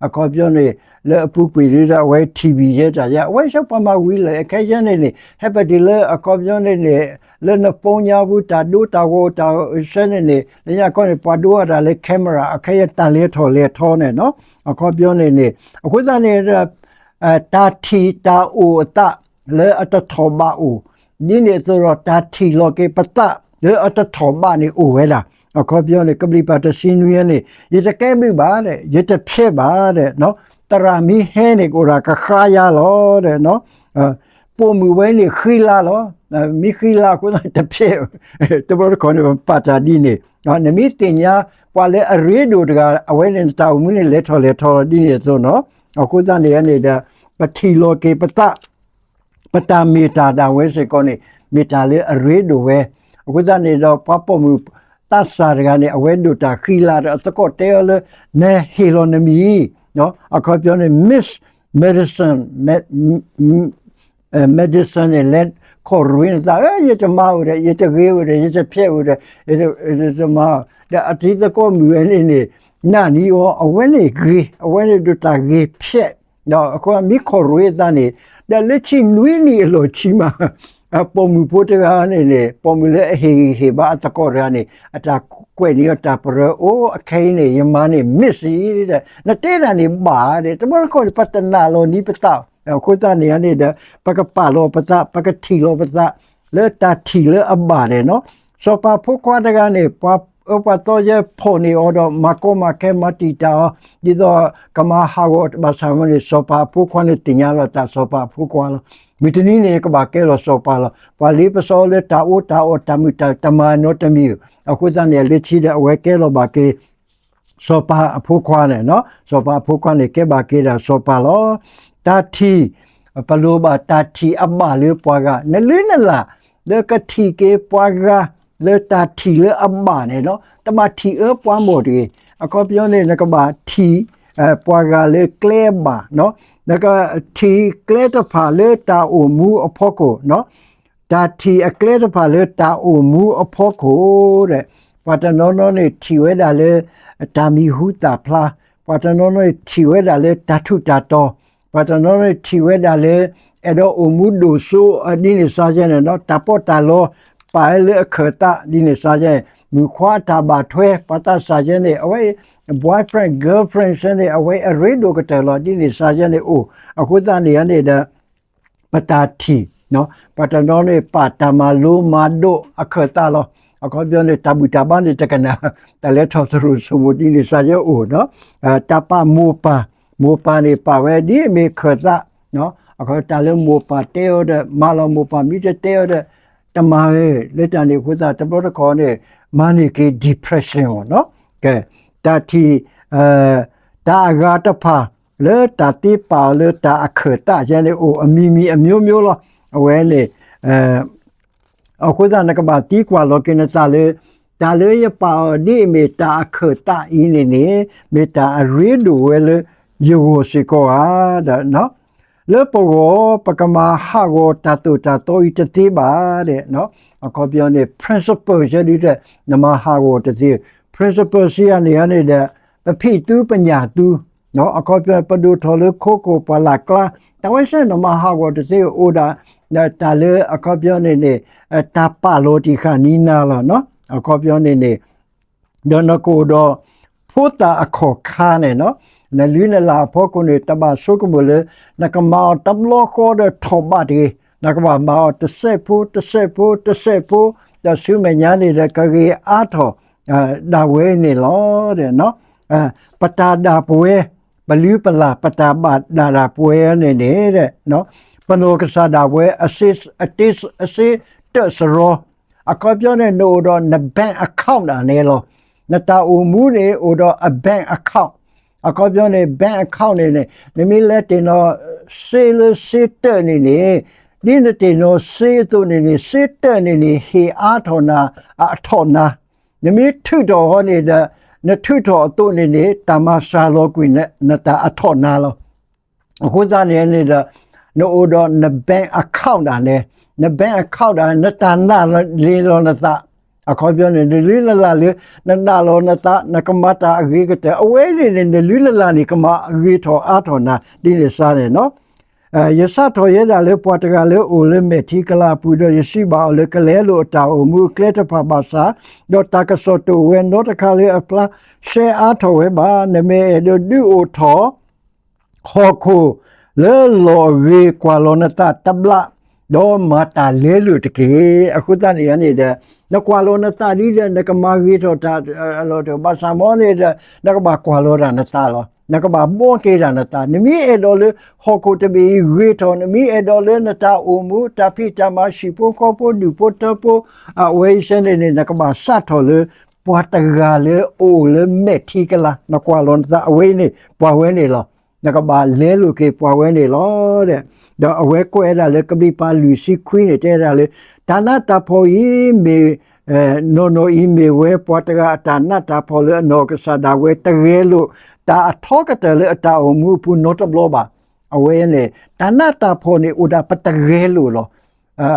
အခီပညီန့ၣ် လၢအပူၤကွံာ်ဒ်သိးအဝဲ ထံၣ်ဘံၣ်ယဲတၢ်ယါ အဝဲဆၢပှၤမၤဝံၤလၢာ် အခဲယဲန့ၣ်န့ၣ် ဟဲပတုၤလၢအခီပညီန့ၣ်န့ၣ် လၢနဖိညါပူၤ တၢ်ဒိတၢ်ဂီၤတၢ်ဆၢန့ၣ်န့ၣ် လၢညါခီန့ၣ် ပှၤဒိအတၢ်လၢ camera အခဲယဲတၢ်လဲၤထီၣ်လဲၤထီန့ၣ်နီၤ အခီပညီန့ၣ်န့ၣ် အဃိသတးန့ၣ် တၢ်ထံၣ်တၢ်အိၣ်အသး လၢအတထီၣ်ဘးအိၣ် ဒ်န့ၣ်အသိးဒီး တၢ်ထံၣ်လီၤက့ၤပသး လၢအတထီၣ်ဘးန့ၣ်အိၣ်ဝဲဒၣ် အခီပညီန့ၣ် ကဘျံးပၤတဆံနွံန့ၣ် ယတကဲဘျုးဘၣ်ဒီး ယတဖျဲးဘၣ်ဒီး သရၣ်မ့ၢ်ဟဲန့ၣ် ကအိၣ်ဒၣ်ကဃါယါလီၤဒီး ပိာ်မုၣ်ဝဲန့ၣ်ဃံလၤလီၤ မ့ၢ်ဃံလၤအဃိသတးတဖျဲး တဘျီတခီၣ်န့ၣ် ပပာ်တၢ်ဒ်န့ၣ် နမ့ၢ်သ့ၣ်ညါ ပှၤလၢအရ့ဒိၣ်တဂၤ အဝဲန့ၣ်နတၢ်အိၣ်မူန့ၣ် လဲၤထီၣ်လဲၤထီလီၤဒ်န့ၣ်အသိးနီၤ အဃိသတးန့ၣ်န့ၣ်ဒီး ပထံၣ်လီၤက့ၤပသး ပတၢ်မ့ၢ်တၢ်ဒၣ်ဝဲစ့ၢ်ကီးန့ၣ် မ့ၢ်တၢ်လၢအရ့ဒိၣ်ဝဲ အဃိသတးန့ၣ်ဒီး ပှၤပိာ်မုၣ်သးစၢ်တဂၤန့ၣ် အဝဲဒိၣ်တၢ်ဃံလၤဒီး အသကိးတဲအီၤလၢ နဟ့ၣ်လီၤနမံၤ အခီပညီန့ၣ် Miss Medicine Medicine န့ၣ် လဲၤခီၣ်ရ့နသး ယတမၤအိၣ်ဒီး ယတဂ့ၤအိၣ်ဒီး ယတဖျဲးအိၣ်ဒီး ယတမၤ ဒီးအတံၤသကိးမုၣ်ဝဲန့ၣ်န့ၣ် နာ်န့ၢ်အီၤ အဝဲန့ၣ်ဂ့ၤ အဝဲန့ၣ်ဒိၣ်တၢ်ဂ့ၤဖျဲး ဒီးအဃိမ့ၢ်ခီၣ်ရ့အသးန့ၣ် ဒီးလၢဆံနွံနံၣ်အလီၢ်ခံမး ပိာ်မုၣ်ဖိတဂၤန့ၣ်န့ၣ် ပိာ်မုၣ်လၢအဟ့ၣ်ဂံၢ်ဟ့ၣ်ဘါအသကိးတဂၤန့ၣ် အတၢ်ကွဲးန့ၢ်အီၤတၢ်ပရၢအိၣ် အခဲအံၤန့ၣ် ယမါန့ၣ် Miss အံၤဒီး နတဲဒၣ်န့ၣ်ဘၣ်ဒီး တဘျီတခီၣ်န့ၣ် ပတနာ်လီၤနံၤပသး အဃိသတးန့ၣ်န့ၣ်ဒီး ပကပာ်လီၤပသး ပကထံၣ်လီၤပသး လၢတၢ်ထံၣ်လၢအဘၣ်န့ၣ်နီၤ စီၤပၤအဖိခွါတဂၤန့ၣ် ပှၤအၢပှၤသီယဲဖီၣ်န့ၢ်အီၤဒီး မၤကီမၤခဲမၤတံာ်တာ်အီၤ ဒ်သိးကမၤဟးဂီၤဘၣ်ဆၣ်မ့ၢ်န့ၣ် စီၤပၤအဖိခွါန့ၣ်သ့ၣ်ညါလီၤတၢ်စီၤပၤအဖိခွါလီၤ. မုၢ်တနံၤန့ၣ် ကဘၣ်ကဲလီၤစီၤပၤလီၤ. ပှၤလ့ပစီလၢတၢ်အီၣ်တၢ်အီ တၢ်မုာ်တၢ် တမၤနီတမံၤ အဃိသတးန့ၣ် လၢခံဒီးအဝဲကဲလီၤဘၣ်က့ၤ စီၤပၤအဖိခွါန့ၣ် စီၤပၤအဖိခွါန့ၣ် ကဲဘၣ်က့ၤဒၣ်စီၤပၤလီၤ. တၢ်ထံၣ် ပလိၣ်ဘၣ်တၢ်ထံၣ်အဘၣ်လၢပှၤဂၤ နလုၢ်နလၢ် လၢကထံၣ်က့ၤပှၤဂၤ လၢတၢ်ထံၣ်လၢအဘၣ်န့ၣ်နီၤ တဘၣ်ထံၣ်အၢပှၤမီၢ်တဂ့ၤ. အခီပညီန့ၣ် နကဘၣ်ထံၣ် ပှၤဂၤလၢကျဲအဘၣ်နီၤ နကထံၣ်ကျဲတဖၣ်လၢတၢ်အိၣ်မူအဖီခိၣ်နီၤ တၢ်ထံၣ်အကျဲတဖၣ်လၢတၢ်အိၣ်မူအဖီခိၣ်ဒီး ပှၤတနီၤနီၤန့ၣ်ထံၣ်ဝဲဒၣ်လၢ တၢ်မံၤဟူသၣ်ဖျါ, ပှၤတနီၤနီၤန့ၣ်ထံၣ်ဝဲဒၣ်လၢတၢ်ထူးတၢ်တီၤ, ပှၤတနီၤနီၤန့ၣ်ထံၣ်ဝဲဒၣ်လၢ အဲၣ်ဒိးအိၣ်မူဒိၣ်စိဒ်န့ၣ်စ့ၢ်ကီးန့ၣ် တၢ်ပီးတၢ်လီ ပာ်ဝဲလၢအခၢၣ်သးဒ်န့ၣ်စ့ၢ်ကီးန့ၣ် မုၣ်ခွါအတၢ်ဘၣ်ထွဲ ပှၤသးစၢ်ကဲန့ၣ် အဝဲ boyfriend girlfriend စ့ၢ်ကီးန့ၣ် အဝဲအရ့ဒိၣ်ကတၢၢ်လီၤဒ်န့ၣ်စ့ၢ်ကီးန့ၣ်အိၣ်, အဃိသတးန့ၣ်န့ၣ်ဒီး ပတၢ်ထံၣ်, ပှၤတနီၤန့ၣ်ပာ်တၢ်မၤလိမၤဒိးအခၢၣ်သးလီၤ. အခီပညီန့ၣ် တၢ်ဘူၣ်တၢ်ဘါန့ၣ်တကနၣ်, တၢ်လဲၤထီၣ်သရိာ်စိမိၤဒ်န့ၣ်စ့ၢ်ကီးအိၣ်, တၢ်ပာ်မိၢ်ပၢ်, မိၢ်ပၢ်န့ၣ်ပာ်ဝဲဒ်အမ့ၢ်ခၢၣ်သး, အခီတၢ်လၢမိၢ်ပၢ်တဲအီၤဒီး မၤလီၤ မိၢ်ပၢ်မ့ၢ်တတဲအီၤဒီး တမၤဝဲ, လၢတၢ်န့ၣ်အဃိသတး တဘျီတခီၣ်န့ၣ် မၤန့ၢ်က့ၤ depression အီၤ, ကဲ, တၢ်ထံၣ် တၢ်အဂၤတဖၣ် လၢတၢ်သ့ပာ်အီၤလၢတၢ်အခၢၣ်သးယဲန့ၣ်အိၣ်အမံၤမံၤအမျိုးမျိုးလီၤ. အဝဲန့ၣ် အဃိသတး နကဘၣ်သံကွၢ်လီၤက့ၤနသးလၢ တၢ်လၢယပာ်အီၤဒ်အမ့ၢ်တၢ်အခၢၣ်သးအံၤန့ၣ်န့ၣ် မ့ၢ်တၢ်အရ့ဒိၣ်ဝဲလၢယဂီၢ်စ့ၢ်ကီးဧါ. လၢပဂီၢ် ပကမၤဟးဂီၤတၢ်သိၣ်တၢ်သီအံၤတသ့ဘၣ်. အခီပညီန့ၣ် principle ဆၢဒုး နမၤဟးဂီၤတသ့ principle စံးယၤန့ၣ်န့ၣ်ဒီး ပဖံးသူပညၣ်သူ အခီပညီ ပဒိၣ်ထီၣ်လၢခိခိၣ်ပှၢ်လၢ်ကျါ တၢ်ဝဲဆဲန့ၣ် နမၤဟးဂီၤတသ့ အိၣ်ဒၣ် တၢ်လၢအခီပညီန့ၣ်န့ၣ် တၢ်ပာ်လီၤတံၢ်ဃာ်န့ၢ်နၤလီၤ. အခီပညီန့ၣ်န့ၣ် ဒီးနကအိၣ်ဒီး ဖိသၣ်အခီၣ်ခါန့ၣ် နလုၢ်နလၢ်အဖီခိၣ်န့ၣ် တဘၣ်ဆိကမိၣ်လၢ နကမၤအီၤတဘျီဃီဒီးထီၣ်ဘးတဂ့ၤ, နကဘၣ်မၤအီၤတစဲးဖိ တစဲးဖိ တစဲးဖိ ဒီးဆူမဲာ်ညါန့ၣ်ဒီး ကဂ့ၤအါထီၣ် ဒၣ်ဝဲန့ၣ်လီၤ. ပတၢ်ဒၣ်ပဝဲ ပလုၢ်ပလၢ် ပတၢ်ဘၣ်ဒၣ်ဒၣ်ပဝဲန့ၣ်န့ၣ် ပနီၢ်ကစၢ်ဒၣ်ဝဲ အစ့တၢးစရီ အခီပညီန့ၣ် နအိၣ်ဒီးန bank account ဒၣ်နဲလီၤ. နတၢ်အိၣ်မူန့ၣ် အိၣ်ဒီးအ bank account. အခီပညီန့ၣ် bank account န့ၣ်န့ၣ် နမ့ၢ်လဲၤတ့ၢ်နီၣ်စ့လၢစ့တၢးန့ၣ်န့ၣ် ဒ်နတ့ၢ်နီၣ်စ့အသိးန့ၣ်န့ၣ် စ့တၢးန့ၣ်န့ၣ် ဟ့ၣ်အါထီၣ်နၤအထီၣ်နၤ, နမ့ၢ်ထုးထီၣ်အီၤန့ၣ်ဒီး နထုးထီၣ်အသိးန့ၣ်န့ၣ် တၢ်မၤစှၤလီၤကွံာ်နတၢ်အထီၣ်နၤလီၤ. အဃိသတးန့ၣ်န့ၣ်ဒီး နအိၣ်ဒီးန bank account ဒၣ်နဲ, န bank account ဒၣ် နတၢ်နာ်န့ၢ်လီၤနသး, အခီပညီန့ၣ် နလုၢ်နလၢ်လၢ နနာ်လီၤနသး နကမၤတၢ်အဂ့ၤကတၢၢ် အဝဲန့ၣ်န့ၣ် နလုၢ်နလၢ်န့ၣ် ကမၤဂ့ၤထီၣ်အါထီၣ်နၤ ဒ်န့ၣ်စ့ၢ်န့ၣ်လီၤ. ယစးထီၣ်ယဲဒၣ်လၢပှၤတဂၤလၢအိၣ်လၢမဲာ်ထံကလၤအပူၤ ဒီးယစံးဘၣ်အီၤလၢ ကလဲလိာ်အတၢ်အိၣ်မူအကျဲတဖၣ်ဘၣ်ဆၣ်, ဒီးတၢ်ကစီၣ်တအိၣ်ဝဲနီတခါလၢအဖျါရှဲအါထီၣ်ဝဲဘၣ်. နမ့ၢ်အဲၣ်ဒိးဒုးအိၣ်ထီၣ် ဟီၣ်ခိၣ်လၢလီၢ်အဂ့ၤ ကွၢ်လီၤနသးတဘျီ ဒီးမၤတၢ်လဲလိာ်တက့ၢ်. အဃိသတးန့ၣ်န့ၣ်ဒီး နကွၢ်လီၤနသးဒ်ဒီး နကမၤဂ့ၤထီၣ်တၢ်အလီၢ်တအိၣ် ဘၣ်ဆၣ်မ်န့ၣ်ဒီး နကဘၣ်ကွၢ်လီၤတၢ်နသးလီၤ. နကဘၣ်ဘှီက့ၤတၢ်နသး နမ့ၢ်အဲၣ်ဒိးလၢ ဟီၣ်ခိၣ်တဘ့ၣ်အံၤဂ့ၤထီၣ် နမ့ၢ်အဲၣ်ဒိးလၢနတၢ်အိၣ်မူ တၢ်ဖံးတၢ်မၤ ဟံၣ်ဖိဃီဖိ ဒူၣ်ဖိထၢဖိ အဝဲအံၤစ့ၢ်န့ၣ်န့ၣ် နကဘၣ်စးထီၣ်လၢ ပှၤတဂၤလၢအအိၣ်လၢမဲာ်ထံကလၤ နကွၢ်လီၤနသး အဝဲအံၤန့ၣ် ပှၤဝဲန့ၣ်လီၤ. နကဘၣ်လဲလိာ်က့ၤပှၤဝဲန့ၣ်လီၤ. ဒီးအဝဲကွဲးဝဲဒၣ်လၢကဘျံးပၤလွံၢ်ဆံခွံန့ၣ် တဲဝဲဒၣ်လၢ တၢ်နးတၢ်ဖှီၣ်အံၤမ့ၢ် နီၢ်နီၢ်အံၤမ့ၢ်ဝဲပှၤတဂၤအတၢ်နးတၢ်ဖှီၣ်လၢအနီၢ်ကစၢ်ဒၣ်ဝဲတဂဲၤလိာ် တၢ်အထီကတၢၢ်လၢအတၢ်အိၣ်မူအပူၤနီတဘျီဘၣ်. အဝဲန့ၣ် တၢ်နးတၢ်ဖှီၣ်န့ၣ်အိၣ်ဒၣ်ပတဂဲၤလိာ်လီၤ.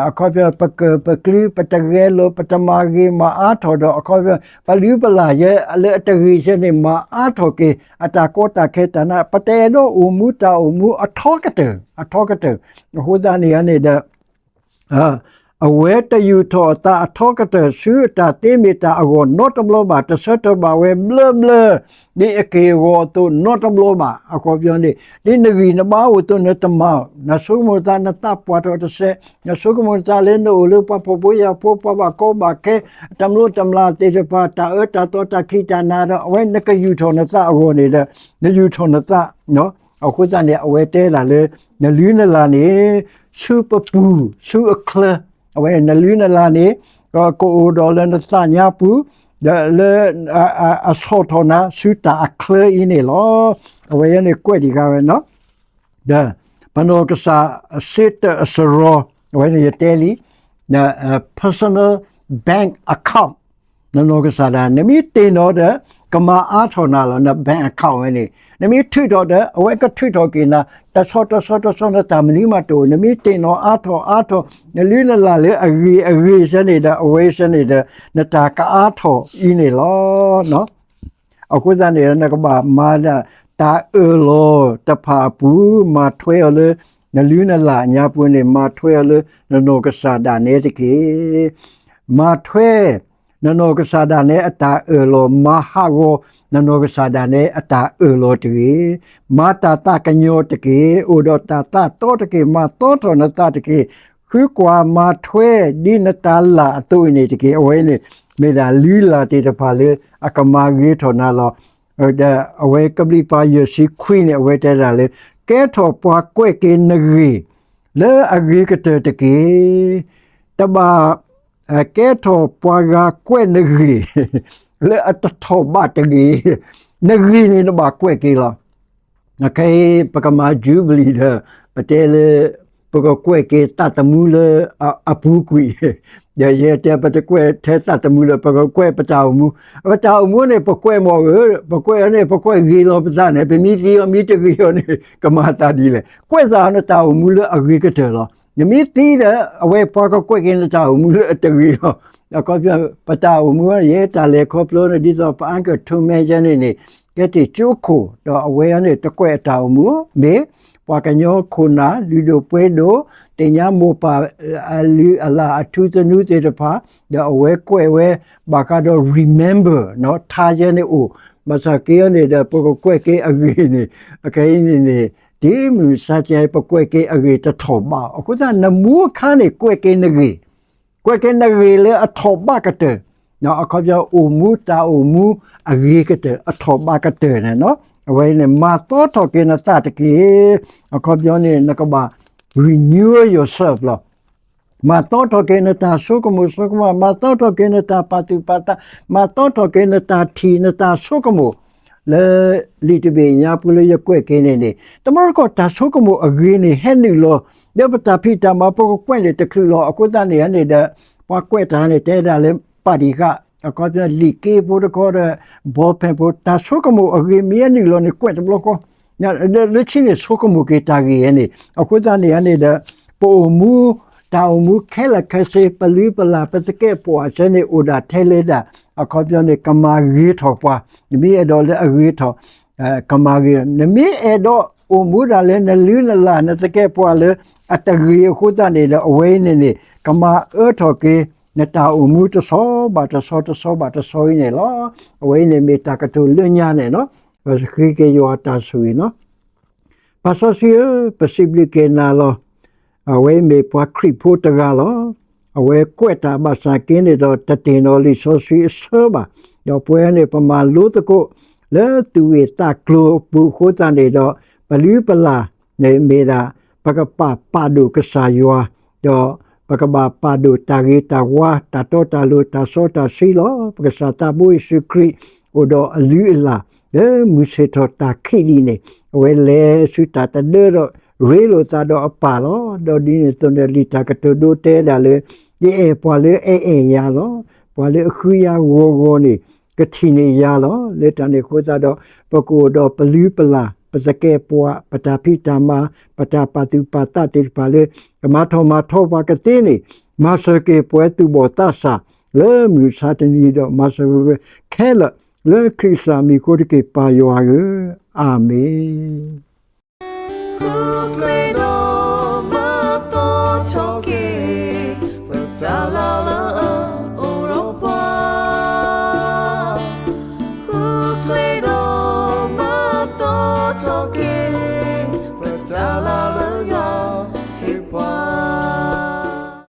အခီပညီ ပကၢၢ်ပကျူ ပတဂဲၤလိာ် ပတမၤဂ့ၤမၤအါထီၣ်ဒီး အခီပညီ ပလုၢ်ပလၢ်ယဲလၢအတဂ့ၤဆၢန့ၣ် မၤအါထီၣ်က့ၤ အတၢ်ကီတၢ်ခဲတၢ်နး ပတအဲၣ်ဒိးအိၣ်မူတၢ်အိၣ်မူအထီကတၢၢ် အထီကတၢၢ်. အဃိသတးန့ၣ်န့ၣ်ဒီး အဝဲတယူာ်ထီၣ်အသးအထီကတၢၢ်ဆူအတၢ်သ့မ့ၢ်တၢ်အဂီၢ်နီတဘျီဘၣ်, တဆၢထၢၣ်ဘၣ်ဝဲဘျၢဘျၢ ဒ်အက့ၢ်အဂီၤအသိးနီတဘျီဘၣ်. အခီပညီန့ၣ် ဒ်နဂံၢ်နဘါအိၣ်အသိးနတမၤ, နဆိကမိၣ်နသးနသးပှၢ်ထီၣ်တစဲး, နဆိကမိၣ်နသးလၢနအိၣ်လၢပှၤဖှီၣ်ဖိယာ်ဖိ ပှၤဘၣ်ကီဘၣ်ခဲ တမျိးတမျာ်သ့ၣ်တဖၣ် တၢ်အၢတၢ်သီတၢ်ခံးတၢ်နၤဒီး အဝဲနကယူာ်ထီၣ်နသးအဂီၢ်န့ၣ်ဒီး နယူာ်ထီၣ်နသး အဃိသတးန့ၣ် အဝဲတဲဒၣ်လၢ နလုၢ်နလၢ်န့ၣ် ဆူပပူၤ ဆူအချၢ, အဝဲနလုၢ်နလၢ်န့ၣ် ကအိၣ်ဒီးလၢနသးညါပူၤ ဒီးလၢ အဆီၣ်ထီၣ်နၤဆူတၢ်အချၢအံၤန့ၣ်လီၤ. အဝဲန့ၣ်ကွဲးဒံးဃာ်ဝဲ ဒီး ပနီၢ်ကစၢ်စ့တၢးအစရီ အဝဲန့ၣ်ယတဲလံ personal bank account နနီၢ်ကစၢ်ဒၣ် နမ့ၢ်တ့ၢ်နီၣ်ဒီး ကမၤအါထီၣ်နၤလီၤ. န bank account ဝဲန့ၣ် နမ့ၢ်ထုးထီၣ်ဒီး အဝဲကထုးထီၣ်က့ၤနၤ တဆီတဆီတဆီ နတၢ်မနုၤမးတအိၣ် နမ့ၢ်တ့ၢ်နီၣ်အါထီၣ်အါထီၣ် နလုၢ်နလၢ်လၢအဂ့ၤအဂ့ၤစ့ၢ်န့ၣ်ဒီး အဝဲစ့ၢ်န့ၣ်ဒီး နတၢ်ကအါထီၣ်အံၤန့ၣ်လီၤ. အဃိသတးန့ၣ် နကဘၣ်မၤဒၣ် တၢ်အၢၣ်လီၤတဖၣ်အပူၤ မၤထွဲအီၤလၢ နလုၢ်နလၢ်အညါပူၤန့ၣ် မၤထွဲအီၤလၢ နနီၢ်ကစၢ်ဒၣ်နဲတက့ၢ်. မၤထွဲ နနီၢ်ကစၢ်ဒၣ်နဲအတၢ်အၢၣ်လီၤ မၤဟးဂီၤ နနီၢ်ကစၢ်ဒၣ်နဲအတၢ်အၢၣ်လီၤတဂ့ၤ. မၤတၢ်သးကညီၤတက့ၢ်. အိၣ်ဒီးတၢ်သးတီတက့ၢ်. မၤသီထီၣ်နသးတက့ၢ်. ဃုကွၢ်မၤထွဲဒ်နတၢ်လၢ်အသိးအံၤန့ၣ်တက့ၢ်. အဝဲန့ၣ် မ့ၢ်ဒၣ်လုၢ်လၢ်သ့ၣ်တဖၣ်လၢအကမၤဂ့ၤထီၣ်နၤလီၤ. ဒီးအဝဲကဘျံးပၤယဲၢ်ဆံခွံန့ၣ် အဝဲတဲဒၣ်လၢ ကဲထီၣ်ပှၤကွဲးက့ၤနဂ့ၢ် လၢအဂ့ၤကတၢၢ်တက့ၢ်. တဘၣ် ကဲထီၣ်ပှၤဂၤကွဲးနဂ့ၢ် လၢအတထီၣ်ဘးတဂ့ၤ. နဂ့ၢ်န့ၣ်နဘၣ်ကွဲးက့ၤလီၤ. ခဲအံၤ ပကမၤ Jubilee ဒီး ပတဲလၢ ပကကွဲးက့ၤသးသမူလၢအပူၤကွံာ်, ဒီးယဲတဲပတကွဲးထဲသးသမူလၢ ပကကွဲးပတၢ်အိၣ်မူ, ပတၢ်အိၣ်မူန့ၣ် ပကွဲးမ့ၢ်ဂ့ၤ, ပကွဲးန့ၣ် ပကွဲးဂ့ၤလီၤပသးန့ၣ် ပမ့ၢ်သံအီၤမ့ၢ်တဂ့ၤအီၤန့ၣ် ကမၤသးဒ်လဲၣ်. ကွဲးသးနတၢ်အိၣ်မူလၢအဂ့ၤကတၢၢ်လီၤ. နမ့ၢ်သံဒီး အဝဲပှၤကကွဲးက့ၤနတၢ်အိၣ်မူလၢအတဂ့ၤလီၤ. အခီပညီ ပတၢ်အိၣ်မူ ယဲတၢ်လဲၤခီဖျိန့ၣ် ဒ်သိးပအါကထိးမဲယဲန့ၣ်န့ၣ် ကဲတ့ၢ်ကၠိခိၣ် ဒီးအဝဲန့ၣ်တကွဲးအတၢ်အိၣ်မူ မ့ၢ်ပှၤကညီခိၣ်နၢ် လုၢ်ဒိၣ်ပှ့ၤဒိၣ် သ့ၣ်ညါမိၢ်ပၢ်အလုၢ်အလၢ်အထူသနူသ့ၣ်တဖၣ် ဒီးအဝဲကွဲးဝဲ ဘၣ်ဃးဒီး remember ထါယဲန့ၣ်အိၣ်, ဘၣ်ဆၣ်က့ၤအီၤန့ၣ်ဒီး ပကကွဲးက့ၤအဂ့ၢ်န့ၣ် အခဲအံၤန့ၣ်န့ၣ် ဒ်မုၢ်မဆါတနံၤ ပကွဲးက့ၤအဂ့ၢ်တထီၣ်ဘးအဃိသတး နမူအခါန့ၣ် ကွဲးက့ၤနဂ့ၢ် ကွဲးက့ၤနဂ့ၢ်လၢအထီၣ်ဘးကတၢၢ်, အခီပညီအိၣ်မူတၢ်အိၣ်မူအဂ့ၤကတၢၢ် အထီၣ်ဘးကတၢၢ်န့ၣ်, အဝဲန့ၣ် မၤသီထီၣ်က့ၤနသးတက့ၢ်. အခီပညီန့ၣ် နကဘၣ် renew yourself လီၤ. မၤသီထီၣ်က့ၤနတၢ်ဆိကမိၣ်ဆိကမး, မၤသီထီၣ်က့ၤနတၢ်ပာ်သူၣ်ပာ်သး, မၤသီထီၣ်က့ၤနတၢ်ထံၣ်နတၢ်ဆိကမိၣ် လၢလံာ်တဘ့ၣ်ညါပူၤလၢယကွဲးက့ၤန့ၣ်န့ၣ် တဘျီတခီၣ်တၢ်ဆိကမိၣ်အဂ့ၤန့ၣ် ဟဲနုာ်လီၤ ဒီးပတၢ်ဖံးတၢ်မၤ ပကကွဲးန့ၣ်တချုးလီၤ. အဃိသတးန့ၣ်န့ၣ်ဒီး ပှၤကွဲးတၢ်န့ၣ် တဲဒၣ်လၢပာ်တံၢ်ဃာ် အခီပညီလံာ်က့ဖိတခီဒီး ဘီဖဲဖိ တၢ်ဆိကမိၣ်အဂ့ၤမ့ၢ်ဟဲနုာ်လီၤန့ၣ် ကွဲးတဘျီဃီ လၢဆံန့ၣ်ဆိကမိၣ်က့ၤတၢ်ဂ့ၢ်န့ၣ် အဃိသတးန့ၣ်န့ၣ်ဒီး ပအိၣ်မူ တၢ်အိၣ်မူခဲလၢာ်ခဲဆ့ ပလုၢ်ပလၢ် ပသကဲးပဝးစဲန့ၣ် အိၣ်ဒၣ်ထဲလဲၤဒၣ် အခီပညီန့ၣ် ကမၤဂ့ၤထီၣ်ပှၤ နမ့ၢ်အဲၣ်ဒိးလၢအဂ့ၤထီၣ် ကမၤဂ့ၤ, နမ့ၢ်အဲၣ်ဒိးအိၣ်မူဒၣ်လၢနလုၢ်နလၢ် နသကဲးပဝးလၢအတဂ့ၤအဃိသတးန့ၣ်ဒီး အဝဲအံၤန့ၣ်န့ၣ် ကမၤအၢထီၣ်က့ၤ နတၢ်အိၣ်မူတဆီဘၣ်တဆီ တဆီဘၣ်တဆီအံၤန့ၣ်လီၤ. အဝဲအံၤန့ၣ်မ့ၢ်တၢ်ကတိၤလၢညါန့ၣ်လီၤ. ပဃ့က့ၤယွၤတၢ်ဆိၣ်ဂ့ၤလီၤ. ပၢ်စီဆှံဧၢ, ပစံးဘျုးက့ၤနၤလီၤ. အဝဲမ့ၢ်ပှၤခရံာ်ဖိတဂၤလီၤ. အဝဲကွဲးတၢ်ဘၣ်ဆၣ်က့န့ၣ်ဒီး တတ့ၢ်နီၣ်လံာ်စီဆှံအဆၢဘၣ်. ဒီးပဝဲန့ၣ် ပမၤလိသကိး လၢသူၣ်ဝံၣ်သးကျိၤအပူၤအဃိသတးန့ၣ်ဒီး ပလုၢ်ပလၢ်န့ၣ်မ့ၢ်ဒၣ် ပကဘၣ်ပာ်ဒိၣ်ကစၢ်ယွၤ ဒီးပကဘၣ်ပာ်ဒိၣ်တၢ်ဂ့ၤတၢ်ဝါ တၢ်တီတၢ်လိၤ တၢ်စီတၢ်ဆှံလီၤ. ပကစၢ်သးဘိယ့ၣ်ၡူးခရံာ် အိၣ်ဒီးအလုၢ်အလၢ် လၢမုၢ်ဆ့ၣ်ထီၣ်တၢ်ခံးဒံးန့ၣ် အဝဲလဲၤဆူတၢ်တဒၢဒီး ရ့လိာ်သးဒီးအပၢ်လီၤ. ဒီးဒ်န့ၣ်အသိးန့ၣ် လံာ်တၢ်ကတိၤဒိတဲဒၣ်လၢ ယအဲၣ်ပှၤလၢအအဲၣ်ယၤလီၤ. ပှၤလၢအဃုယၤဂီၤဂီၤန့ၣ် ကထံၣ်န့ၢ်ယၤလီၤ. လၢတၢ်န့ၣ်အဃိသတးဒီး ပကအိၣ်ဒီးပလုၢ်ပလၢ် ပသကဲးပဝး ပတၢ်ဖံးတၢ်မၤ ပတၢ်ပာ်သူၣ်ပာ်သးသ့ၣ်တဖၣ်လၢ ကမၤထီၣ်မၤထီပှၤကသ့န့ၣ် မၤစၢၤက့ၤပဝဲသူၣ်ဘီၣ်သးစၢ် လၢမုၢ်မဆါတနံၤဒီး မၤစၢၤဝဲခဲလၢာ် လၢခရံာ်အမံၤအဃိတက့ၢ် ပၢ်ယွၤဧၢ, အၤမ့ၣ်. ဒီးမၤသီထီၣ်က့ၤ